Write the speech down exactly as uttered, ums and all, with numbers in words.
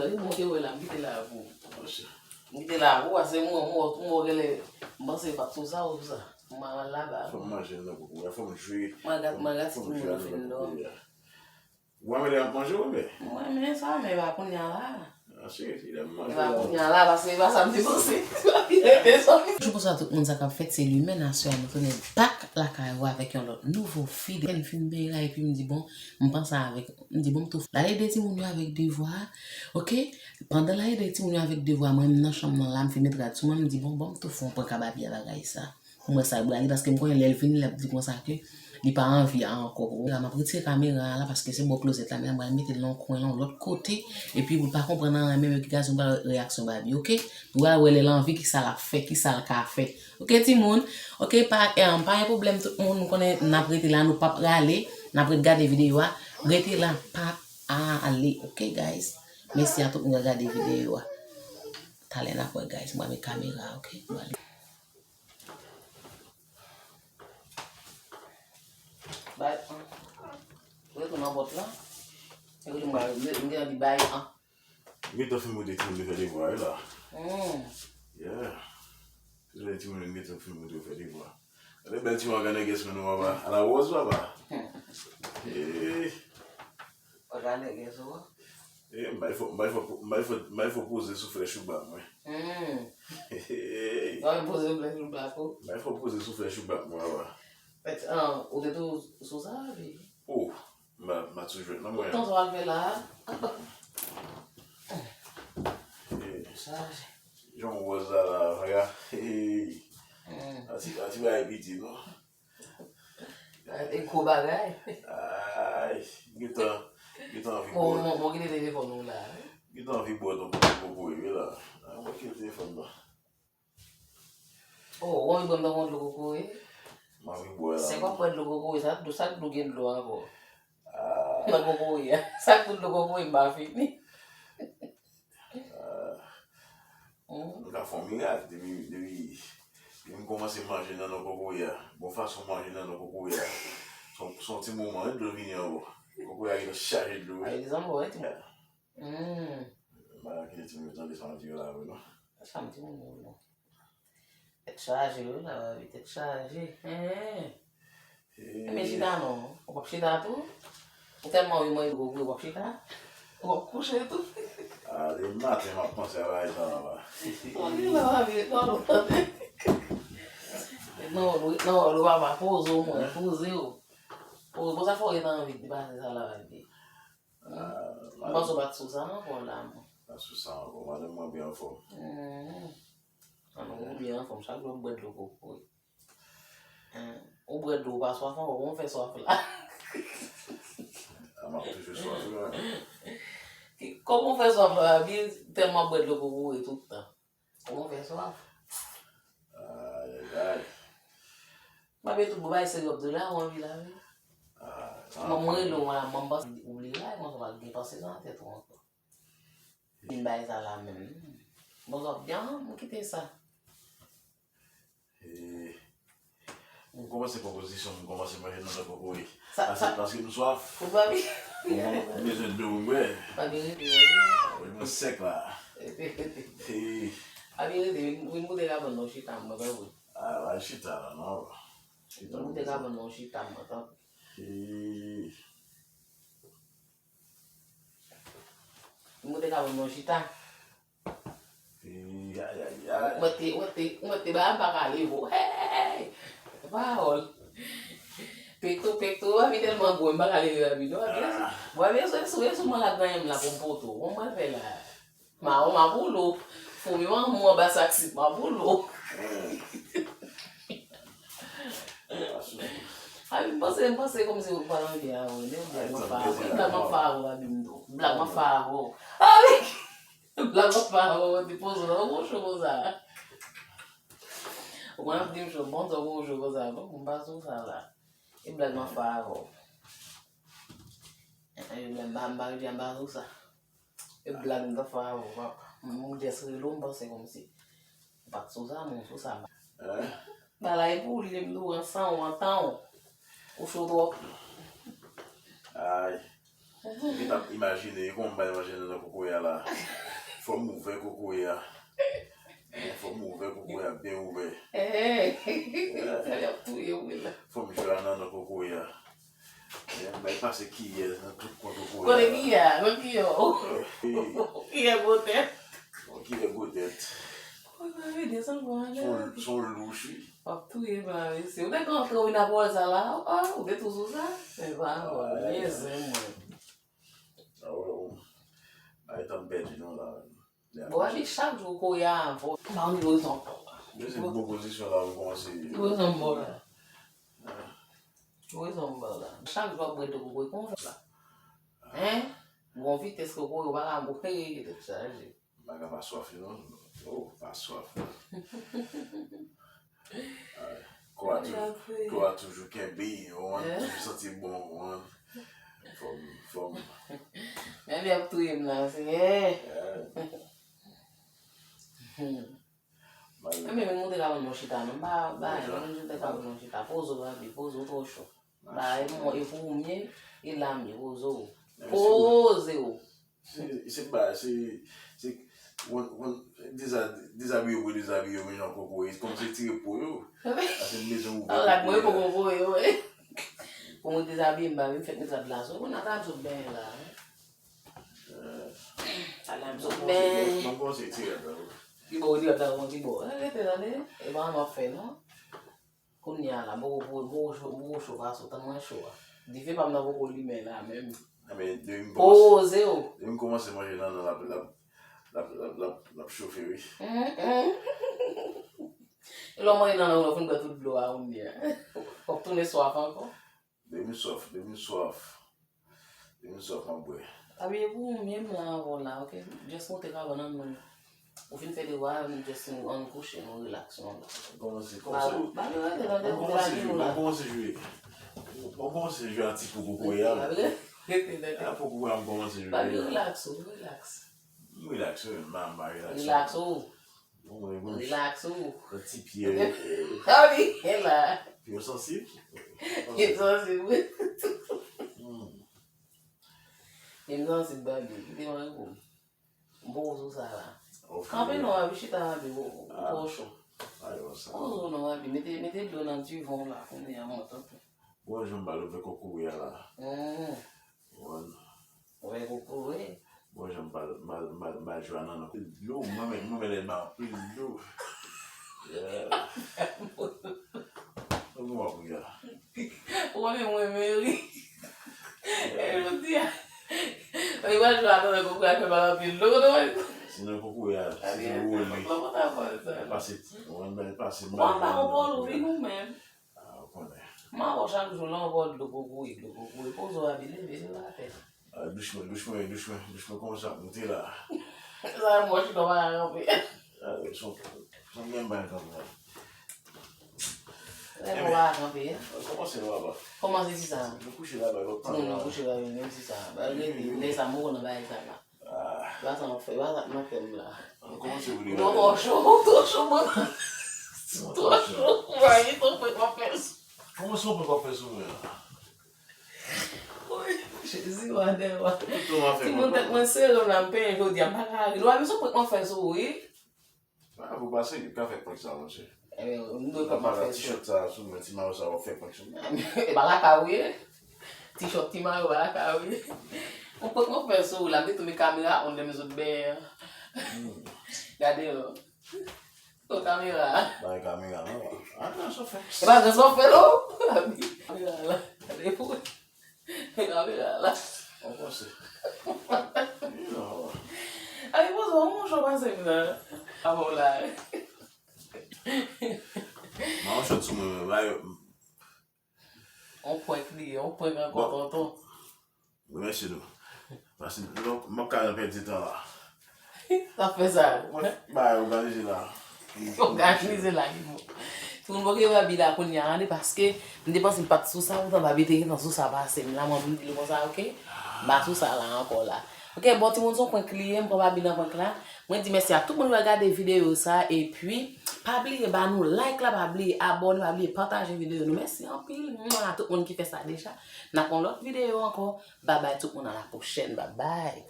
Ou monte wè la, m kite la pou ou. Monchè. M kite la pou ou, se mwen, mwen, mwen, genlè, m panse pa sou sa ou sou sa. Mwen al laba. Fò m manje nan koko, fò m jwe. Mwen gat, mwen gat, si mwen fin dòmi. Ou pa mele ap manje, ou, men? Mwen, men sa, men pa kounye a la. Ah, cheri, si lè m manje la. E pa kounye a la, paske e pa sa m te panse. E pa sa m te Jou konsa tout moun sa k ap fèt, se limen nasyon an, nou tounen back lakay ou avèk yon lòt nouvo videyo. M fin benyen la, epi m di, bon, m panse avèk, m di, bon, m tou. L al ede timoun yo avèk devwa, oke? Pandan l al ede timoun yo avèk devwa, mwen, m nan chanm nan la, m fin met rad sou mwen, m di, bon, bon, m tou fè yon prank a Babi a bagay sa. Pou mwen sa l brale, paske m konnen lè l vini, l ap di konsa ke li pa anvi a ankò. M ap retire kamera a la, paske se bò klozèt la, men m pral mete l nan yon kwen, nan yon lòt kote, epi pou l pa konprann anyen, menm eksplikasyon, m pral wè reyaksyon Babi, oke? Nou pral wè lè l anvi, kisa l ap fè, kisa l ka fè. Oke, timoun? Oke, pa, eh, pa gen pwoblèm, tout moun, nou konnen n ap rete la, nou p ap rale, n ap ret gade videyo a. Rete la, pa ale, oke, guys? Mèsi a tout moun k ap gade videyo a. Talè n ap wè, guys. Mwen met kamera, oke? Mwen ale. Bay an. Retounen nan pòt la. Epi m bay, m gentan di bay an. M gentan fin mete timoun yo fè devwa yo la. Hmm. Yeah. Tout lè timoun yo gentan fin mete yo fè devwa. Gade bèl timoun ak nègès mwen nou papa. A la wòz papa. Hmm. Hey. Papa nègès ou. Eh, m bay fò, m bay fò, m bay fò, m bay fò poze sou flèch ou ba mwen. Hmm. Hey. Mwen poze sou flèch ou ba pou. M bay fò poze sou flèch ou ba mwen papa. Mèt, ah, ou te tou sou sa, wi. Oh. M a, m a toujou jwenn nan mwen. Tout tan sa w al fè la a. Eh, sa, jan w wòz la la, regarde. Eh. Hmm. A ti, a ti bagay piti, non? E gwo bagay. Ay, gentan, gentan anvi bò. Bon, bon, bon, kite telefòn ou la. Gentan anvi bò, donk, kokoye la. Ay, mwen kite telefòn nan. Oh, ou anvi bwè m nan yon dlo kokoye? M anvi bwè la. Se kòm bwè dlo kokoye, sa, sa dlo gen dlo ankò. Ah. Nan kokoye, sa dlo kokoye m pa fini. Ah. Hmm. Nou ka fè yon mirak depi, depi, depi m kòmanse manje nan, nan kokoye a. Bon fason manje nan, nan kokoye a. Se yon, se yon ti moman, wi, dlo vini ankò. Kokoye a gentan chaje dlo, wi. Ay, li zanmi, wi, ti. Hmm. M pa kite timoun yo tande sa m di yo la vre non. Sa m di moun yo non. Tèt chaje wi la, Babi, tèt chaje. Hen. Hey. Men chita non. Ou p ap chita tou? Ou tèlman wi mwen gwo gwo, ou p ap chita? Ou p ap kouche tou? Ah, depi maten m ap panse a bagay sa la, ba. Ou di la, Babi, non, non, tande. Non, non, non, papa, poze w, mwen, poze w. Poze, poze, sa fè w ret anvi depase sa la, Babi. Ah, m panse w pa t sou sa ankò la, mwen. Pa sou sa ankò. Madanm mwen byen anfòm. Hmm. An non, ou byen anfòm. Chak jou m bwè dlo kokoye. Hmm. Ou bwè dlo, ou pa swaf ankò. Kòman w fè swaf la? Ah, m ap toujou swaf la. Ki, kòman w fè swaf la? Byen, tèlman bwè dlo kokoye tout tan. Kòman w fè swaf? Ay, ay, ay. M ap tout bon bagay serye w ap di la, ou anvi la, wi. Ah, manman rele w la, manman panse ou bliye la, e manman pa gen panse nan tèt ou ankò. Vin bay sa la menm. Bon, w ap byen, m kite sa. Eh, m kòmanse pran pozisyon, m kòmanse manje nan tankou kouri. Sa, sa, paske m swaf. Ou pa bi. M, m bezwen dlo pou m bwè. Pa bi rete, pa bi rete. Mwen sèk la. Rete, rete. Eh. Pa bi rete, vin, vin moute kabann nan chita, mwen pa vre. Ah, la chita la, non. Chita. Vin moute kabann nan chita, mwen pa vre. Eh. Vin moute kabann nan chita. Mwen te, mwen te, mwen te ba m pa ka leve. Hey! Pawòl. Pekto, pekto, papi tèlman gwo, m pa ka leve papi non. Papi, sou, sou, sou mwen la ganyen m la pou m poto. Bon, mwen fè la. Ma, ma pou lou. Fou mi man mwen anba sak sit, ma pou lou. Papi, m panse, m panse kòmsi ou pa nan vi a, wi. Blag mwen fè avè, blag mwen fè avè, papi m do. Blag mwen fè avè. Papi! Blag mwen fè avè, mwen te poze w nan yon cho konsa. Ou konn ap di m cho, bon, tan yon cho konsa, bon, m pa sou sa la. E blag mwen fè avè w. E, e, m pa, m pa, m pa sou sa. E blag mwen fè avè w, papa. M jès rele w, m panse kòmsi. M pa t sou sa, mwen sou sa. Hein? Bagay pou li, m dou an san w, an tan w. Ou cho twòp. Ay. Mwen t ap imajine kòman m pral manje nan kokoye a la. Fò m ouvè kokoye a. Fò m ouvè kokoye a byen ouvè. Sa y ap touye w wi la. Fò m jwe a nan kokoye a. Bay pase kiyè nan tout kwen kokoye a. Kote kiyè a? Nan kiyè w? Kiyè gwo tèt. Kiyè gwo tèt. Son louch wi. W ap touye m la mesye. Ou te konn antre wi nan pawòl sa la. Ou te tou sou sa. Men pawòl men zen mwen. Ay tan m pèdi non la. Bon epi chak jou kokoye a avè w. M pa konn ki rezon. Depi se bon pozisyon la ou kòmanse. Ki rezon m ba w la? Ki rezon m ba w la? Chak jou w ap bwè dlo kokoye konsa la. Hein? Gon vitès kokoye ou pa ka bwè tèt chaje. Bagay pa swaf non. Oh, pa swaf. Kò a toujou kenbe, ou konprann, toujou santi bon, ou konprann. Fò m, fò m. Men li ap touye m la, Senyè. Mwen menm m te ka ban nou chita non, m pa ba, mwen menm m te ka ban nou chita, poze w, papi, poze w, twò cho. Ba, e mwen, e pou ou m ye, e la m ye, poze w. Poze w. Se, se pa, se, se, wan, wan, deza-, dezabiye w pou dezabiye w, men jan koko, e kòm se tire po yo. Paske m bezwen ouvè. Alright, mwen poko voye w, wi. Pou mwen dezabiye m, ba, m fèk met sa dla sou. Kounye a ta sot ben la, wi. Sa la m sot ben. Mwen kòmanse tire la, wi. Ki bò ou tire la, ki bò? Rete la, ne? E pa m ap fè, non? Kounye a la, m poko, m poko cho, m poko cho pase w, tann mwen cho a. Dife pa m nan poko limen la menm. Poze w. Depi m kòmanse manje nan, nan, l ap, l ap, l ap, l ap, l ap, l ap chofe, wi. E lè w manje nan, nan, ou fin bwè tout dlo a, kounye a. W ap tounen swaf ankò. Depi m swaf, depi m swaf. Depi m swaf, m ap bwè. Abiye pou ou menm la avè w la, oke? Just monte kabann an nou. Ou fin fè devwa, nou just nou, ann kouche, nou relax, nou. Kòmanse, kòmanse. Ba nou rete nan de pou la di nou la. Kòmanse jwe. Kòmanse jwe a ti pou kokoye a. Rete nan de. A pou kokoye a, m kòmanse jwe. Ba nou relax, ou relax. M relax, wi, m pa, m pa relax. Relax, ou. Relax ou. Ti pye. Sa li gen la. Pye sansib. Pye sansib, wi. Pye sansib, baby. Kite mwen pou m. M poko sou sa la. Kanpe non, abi chita, abi, ou twò cho. Poze w non, abi. Mete, mete dlo nan divan w la, kounye a, mwen tanpri. Bon, jan m ba l ouvè kokoye a la. Bon. Wè, koko, wi. Bon, jan m pa, m pa, m pa, m pa jwe a nan, non. Dlo, mwen menm, mwen menm, lè m ba anpil dlo. Yeah. Mwen bon, mwen pou ya. Ou konnen mwen, men ri. E jodi a. Mwen pa jwe a nan koko a fè m anpil dlo, konnen mwen. Sinon, koko a, si se ou li. Pase, mwen, mwen pase mal. Mwen pa anpil dlo, wi, nou menm. Ah, ou konnen. M a wè w chak jou, lè w bò dlo kokoye, dlo kokoye. Poze w, abi, leve, leve atè. Ah, douchman, douchman, douchman, douchman, kòman sa ap moute la? Sa e mò chita w pa ka kanpe. Ah, son, son menm bagay kanpe la. Sa e mò pa ka kanpe. Kòmanse laba. Kòmanse kisa? Nou kouche laba, lòt tan. Timoun nou kouche laba, menm kisa. Ba, lè sa, mò nan bagay sa la. Ah. Ba sa m ap fè, ba sa k nan kè m la. Kòman se vle? Non, twò cho, twò cho, mwen. Twò cho. Mwen, li twò fre, twò fre. Kòman se w fè fè sou mwen la? Jezi, wa dè wa. Timoun tèt mwen sere m la, m penyen jodi a, m pa ka ri. Nou pa menm se prank mwen fè sou ou, wi. Ah, pou pase, yo ka fè prank sa, monchè. Eh, m dwe prank mwen fè sou. Ti chòt sa sou mwen, ti mayo sa, w ap fè prank sou mwen. E pa lakay ou ye. Ti chòt, ti mayo, pa lakay ou ye. Yon prank mwen fè sou ou la, m te tonbe kamera on lè m sot benyen an. Gade non. Yon kamera. Bay kamera non. Ah, non, sa fè. E pa gran sa fè non. Kamera la. Gade pou. Kamera la. Ou panse? Non. Ay, poze w, mwen cho pase m nan. Avè w la. Mwen chòt sou mwen, mwen, bay. On prank li ye, on prank ankò, tonton. Remèsye nou. Paske nou, m ap ka pèdi tan la. Sa fè sa. Mwen ba yo òganize la. Òganize la, li bon. Timoun, bon, ke Babi la kounye a, tande, paske m te panse m pa t sou sa, poutan Babi te gentan sou sa pase m la, mwen vin di l konsa, oke? M pa sou sa la ankò la. Ok, bon, timoun, se yon prank li ye, m pran Babi nan prank la. Mwen di mèsi a tout moun ki gade videyo sa, epi pa bliye ba nou like la, pa bliye abòne, pa bliye pataje videyo nou. Mèsi anpil, mwa, a tout moun ki fè sa deja. N ap yon lòt videyo ankò. Babay tout moun, a la pwochèn, babay.